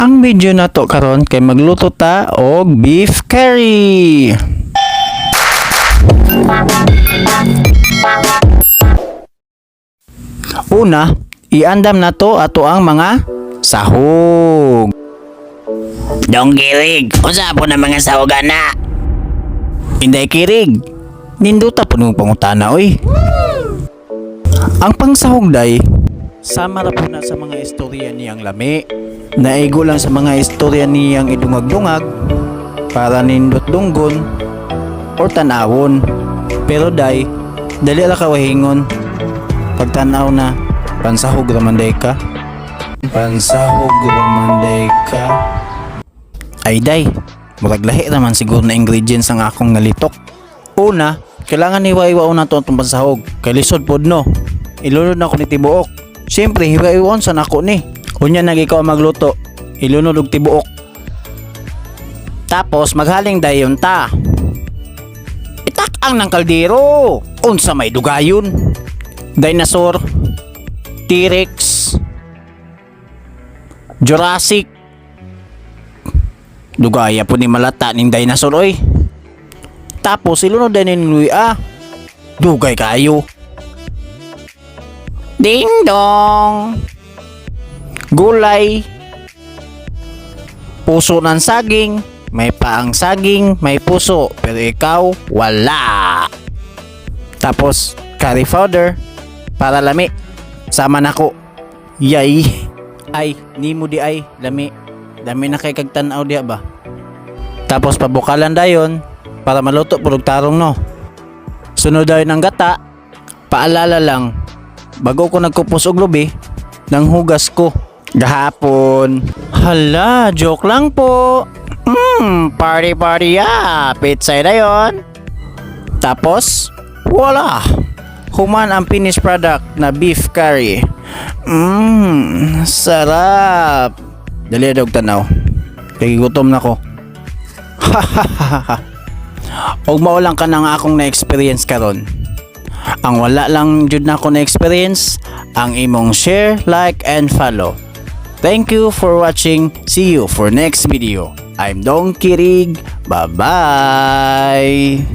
Ang video nato karon kay magluto ta og beef curry. Una, iandam nato ato ang mga sahog. Dong Kirig, unsa po na mga sahugan na? Inday Kirig, nindota po nung pangutana, oy. Ang pangsahog day, sama ra po na sa mga istorya niyang lami. Naigo lang sa mga istorya niyang idungag-dungag para nindot dunggon or tanawon. Pero day, dali ra ka wahingon. Pagtanaw na, pansahog raman day ka. Pansahog raman day ka. Ay day, murag lahi raman siguro na ingredients ang akong nalitok. Una, kailangan hiwa-hiwaon nato atong pansahog. Kay lisod pod, no. Ilunod na ko ni tibuok. Siyempre, hiwa-hiwaon sa nako ni. Unya nag ikaw ang magluto, ilunod og tibuok. Tapos maghaling dayon ta. Itak-ang ng kaldero. Unsa may dugayon? Dinosaur, T-Rex, Jurassic. Dugaya po ni malata ning dinosaur, oy. Tapos ilunod din ni Luya. Ah. Dugay kayo. Ding dong. Gulay. Puso ng saging. May paang saging, may puso, pero ikaw wala. Tapos curry powder para lami. Sama nako. Yay. Ay, nimo di ay lami. Lami na kay kag tan-aw diha ba. Tapos pabukalan dayon para maluto pud og tarong, no. Sunod dayon ang gata. Paalala lang, bago ko nagkupos og lubi, nang hugas ko gahapon. Hala, joke lang po. Party party ya. Pizza dayon. Tapos, wala. Human ang finished product na beef curry. Sarap. Dali dog tanaw. Kay gutom na ko. Og mao lang ka na nga akong na-experience karon. Ang wala lang jud na ako na-experience, ang imong share, like, and follow. Thank you for watching. See you for next video. I'm Dong Kirig. Bye-bye.